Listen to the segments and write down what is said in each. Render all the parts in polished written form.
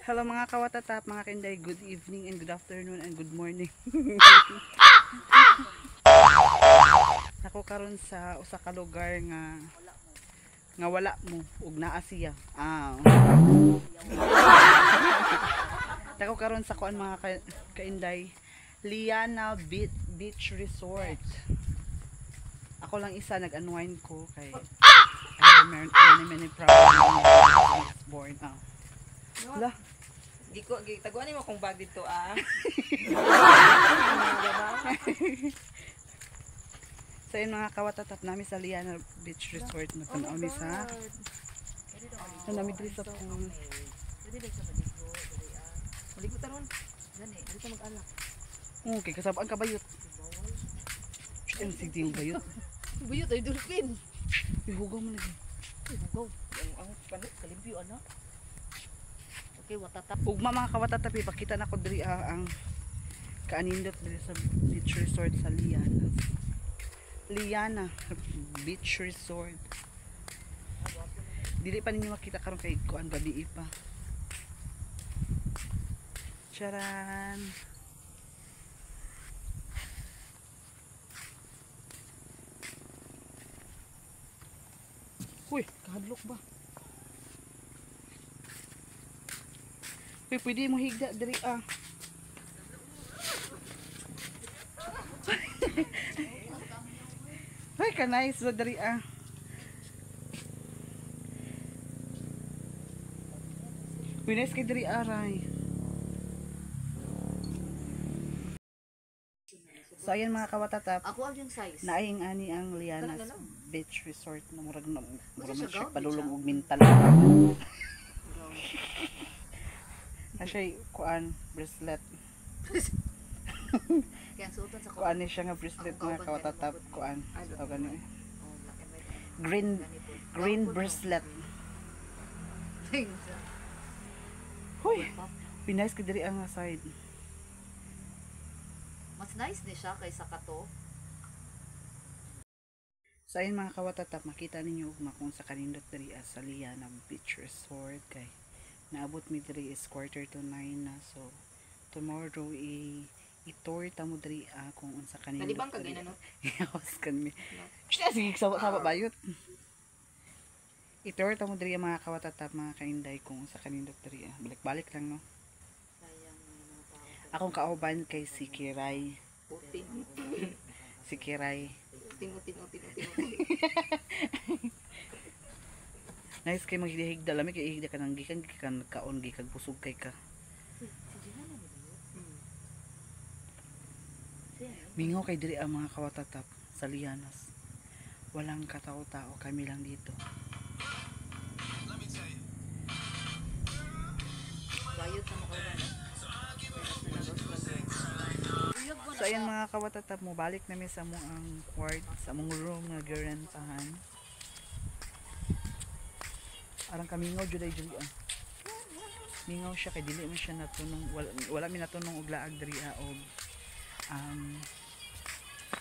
Hello mga kawatatap, mga kainday, good evening and good afternoon and good morning. Ako karon sa usa ka lugar nga nga wala mo ug naa siya. Ah. Ako karon sa kuan mga kainday, Liana Beach Resort. Ako lang isa nag-unwind ko kay I have many, many, many problems born. Ah. Hala. Giko, taguan mo kung bag dito ah. So yun mga kawatatap namin sa Liana Beach Resort. Nagtanaw mi sa nami diri sa pool. Maligo ta ron. Gani, dito mag-alak. Okay, kasab ang kabayot. Shit, ang sigdi yung bayot. Buyot ay dolphin. Ihugaw mo lagi. Hugaw. Ang panit kalimpyo ana. Okay, watatap. Ugma mga kawatatap, ipakita na ko diri ang kaanindot diri sa beach resort sa Liana. Liana Beach Resort. Dili pa ninyo makita karon kay kuan gabi pa. Charan. Uy, kahadlok ba? Uy, pwede mo higda diri ah. Ay, ka nice ba diri ah. Uy, nice kay diri aray. So ayan mga kawatatap. Ako ang yung size. Naaying ani ang Liana's Beach Resort na murag na murag man siya gown, palulong siya? Og mental. Na siya kuan bracelet. Kaya ang suotan sa Kuan ni siya nga bracelet Akong mga kauban kawatatap kay kuan. Ay, So gani. Oh, black and white. Green Gani po. green Gown po, no? bracelet. Thanks. Huy, pinas ka diri ang side. Mas nice ni siya kaysa kato. So ayun mga kawatatap, makita ninyo ugma kung sa kanindot diri sa Liana Beach Resort kay naabot mi diri is 8:45 na. So tomorrow i i-tour ta mo diri kung unsa kanindot. Nalibang ka diri. gina no. Yawas kan mi. Siya sige sawa bayot. I-tour ta mo diri mga kawatatap, mga kainday kung unsa kanindot diri. Balik-balik lang no. Sayang mga tao. Akong kauban kay si Kiray. Utin. Si Kiray. Utin, utin, utin, utin, utin. Nice kay maghigda lami kay ihigda ka nang gikan gikan kaon gikan busog kay ka. Si Gina na ba yun? Siya, eh. Mingaw kay diri ang mga kawatatap sa Lianas. Walang katao-tao, kami lang dito. Bayot na makaulan. So ayan mga kawatatap mo, balik namin sa mong ang kwart, sa mong room nga girentahan. Arang kamingaw jud ay diri ah. Mingaw siya kay dili man siya natunong, wala mi natunong og laag diri og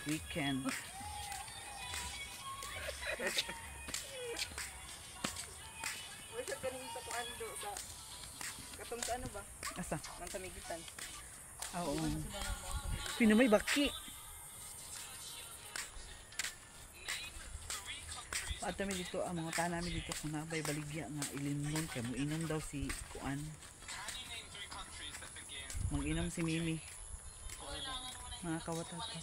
weekend. Wala siya kaning sa kuan do sa katong sa ano ba? Asa? Mantamigitan. Oo. Pinamay baki. At kami dito, ang mga tana namin dito kung nabay baligya nga ilimnon kay mo inom daw si kuan. Mag-inom si Mimi. Mga kawatata.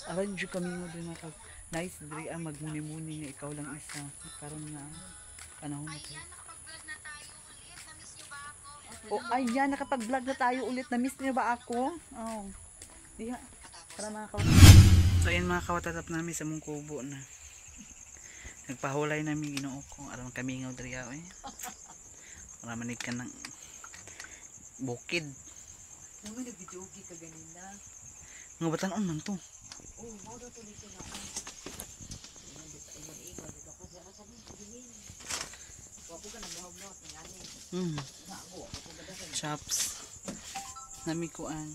Aran jud kami mo din mga nice diri ang magmuni-muni nga ikaw lang isa. Karon nga panahon na to. Oh, ayan, nakapag-vlog na tayo ulit. Na-miss niyo ba ako? Oh. Diha. Para mga kawatatap. So, ayan mga kawatatap namin sa mong kubo na. Nagpahulay namin Ginoo ko. Aram kami ngaw diri eh. Para manig ka ng bukid. Nami nagbijogi ka ganina. Nga batan-on man to. Oh, mao daw to dito na. Chops. Nami kuan.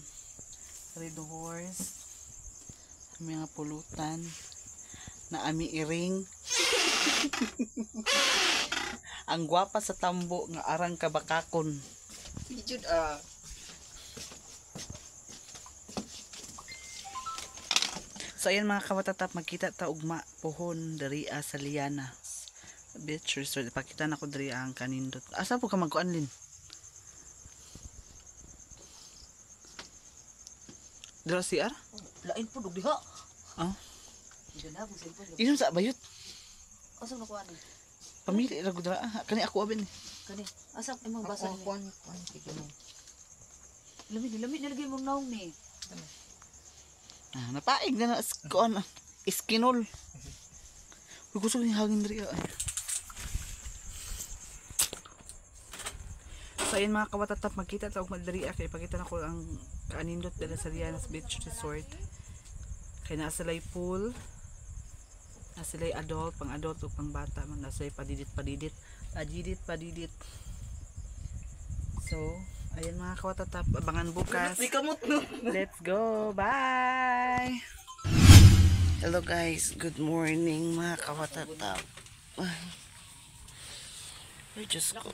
Red horse. Ami nga pulutan. Na ami iring. Ang gwapa sa tambo nga arang kabakakon. Sige ah. So ayan mga kawatatap, magkita ta ugma pohon diri sa Liana Beach Resort. Pakita na ko diri ang kanindot. Asa po ka magkuan lin? Dira CR? Lain po dug diha. Oh. Dili na akong cellphone. Inom sa bayot. Asa na kuan? Pamili ra gud ra. Ah, kani ako abin. Kani, asa imong basa ni? Kuan, kuan kay mo. Lami, lami nalagay mong naong ni. Ah, napaig na na kuan. Iskinol. Uy, gusto ni hangin diri. Ah. So ayun mga kawatatap, magkita ta og madiri kay ipakita nako ang kaanindot dala sa Liana's Beach Resort. Kay naa sila'y pool, naa sila'y adult, pang adult ug pang bata, man naa sila'y padidit padidit, padidit padidit. So, ayun mga kawatatap, abangan bukas. Let's go. Bye. Hello guys, good morning mga kawatatap. Ay, Diyos ko.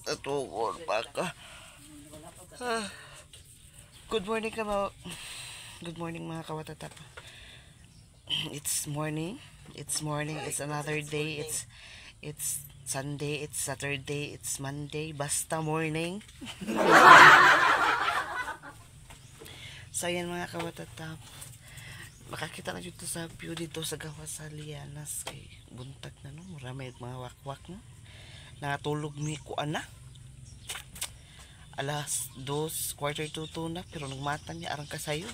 Natugol pa ka. Ah. Good morning ka mga... Good morning mga kawatatap. It's morning. It's morning. It's another day. It's Sunday. It's Saturday. It's Monday. Basta morning. So ayan mga kawatatap. Makakita na dito sa view dito sa gawas sa Lianas kay buntag na no. Mura may mga wakwak no. Nakatulog mi kuan na. 2:00, 1:45 na pero nagmata niya arang kasayo.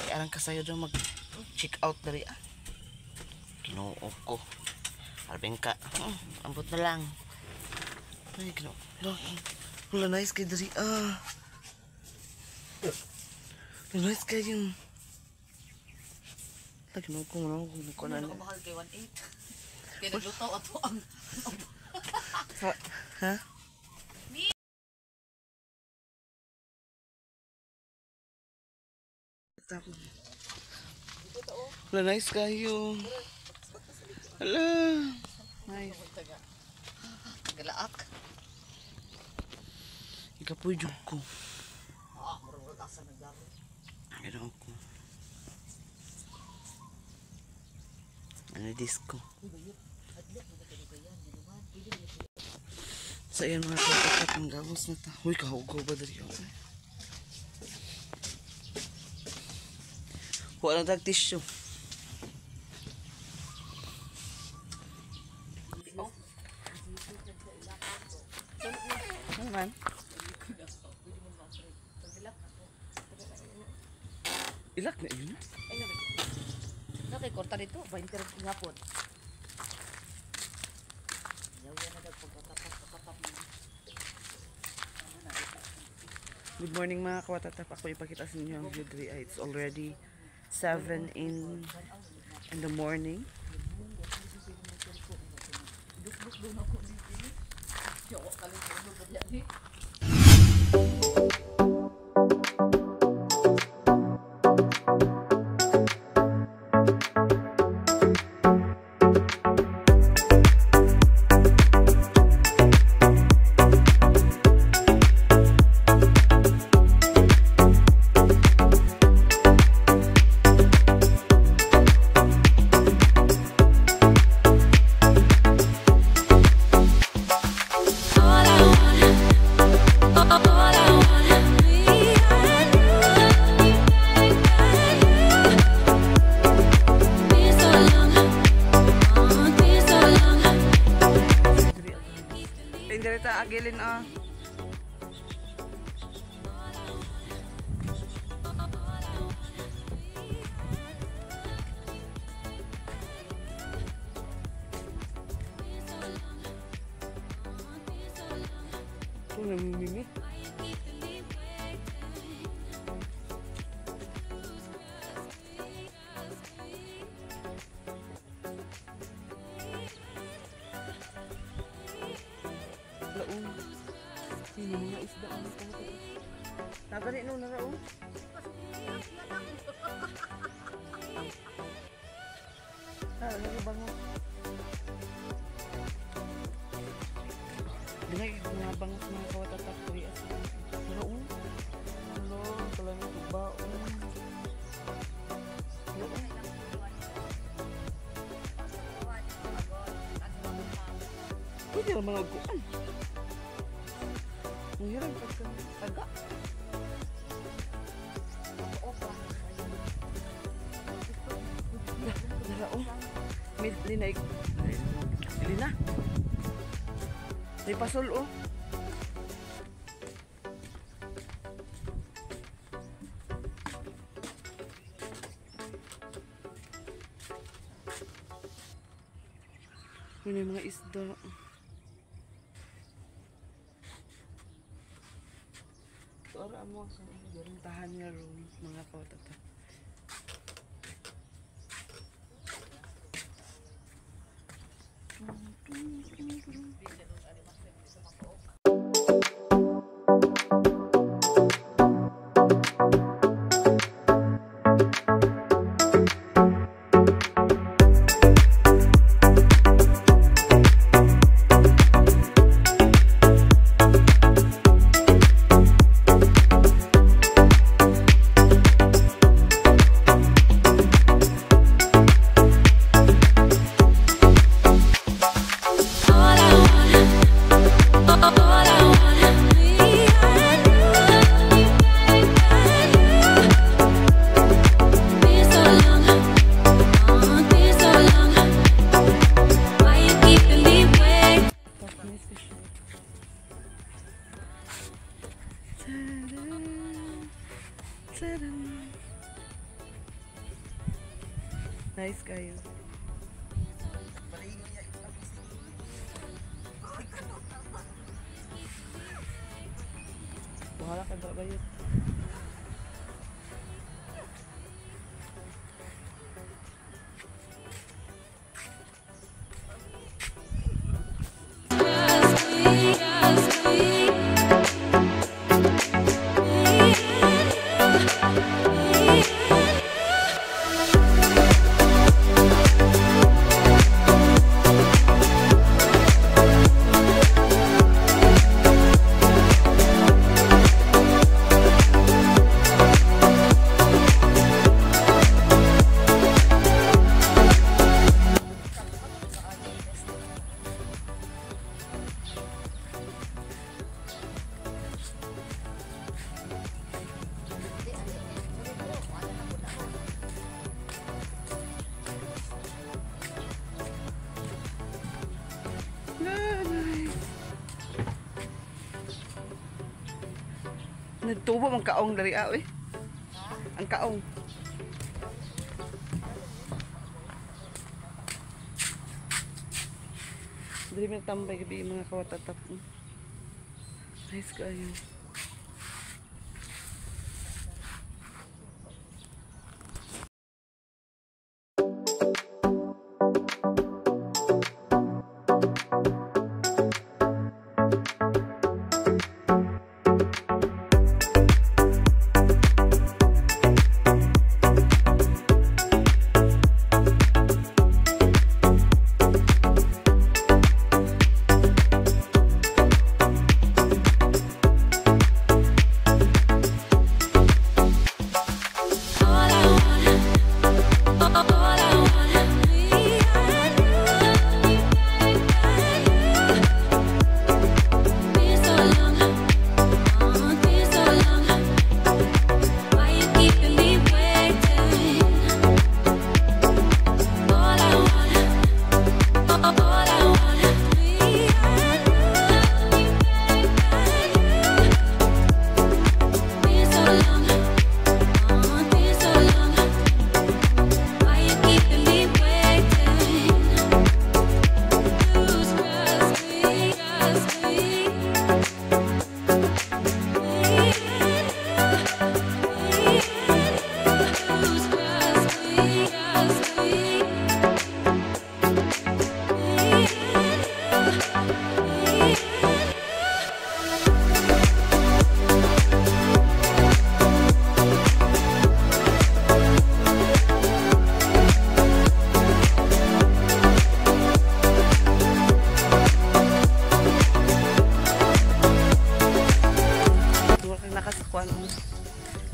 Kay arang kasayo daw mag check out diri ah. Ginoo ko. Albeng ka. Ambot na lang. Ay ginoo. Wala nice kay diri ah. Wala nice kay yung lagi mo ko mo ko na. Mahal kay 18. Kay naglutaw ato ang Ha? Wala nice kayo. Hala. Nice. Galaak. Ikapoy jud ko. Ah, murag asa naglaro. Ganoon ko. Ano disco? So ayan mga kapatid, ang gawas na ta. Uy, kahugaw ba diri ako? Wala tag tissue. Ano man? Ilak na yun? Na kay korta dito, 20 ra gihapon. Good morning mga kawatatap. Ako ipakita sa inyo ang view diri. It's already 7 in the morning. Indireta agilin ah. Ito namimimi. Laong. Sino mga isda ang Nagani no naraong. Ah, ano bango? Dili mga bangos mga kawatatak ko asa. Mga kuan. Ang hirap pagka taga. Dara oh. May lina. Lina. May pasol oh. Yun yung mga isda. Tora mo sa tahan nga room mga kawatata. Nice kayo. Bahala ka ba bayot? Nagtubo ang kaong dari eh. Ang kaong. Diri mi tambay gabi mga kawatatap. Nice kaayo.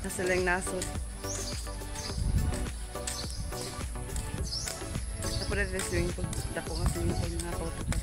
Nasa lang nasod. Ako na rin swimming pool. Dako nga swimming pool mga kawatatap.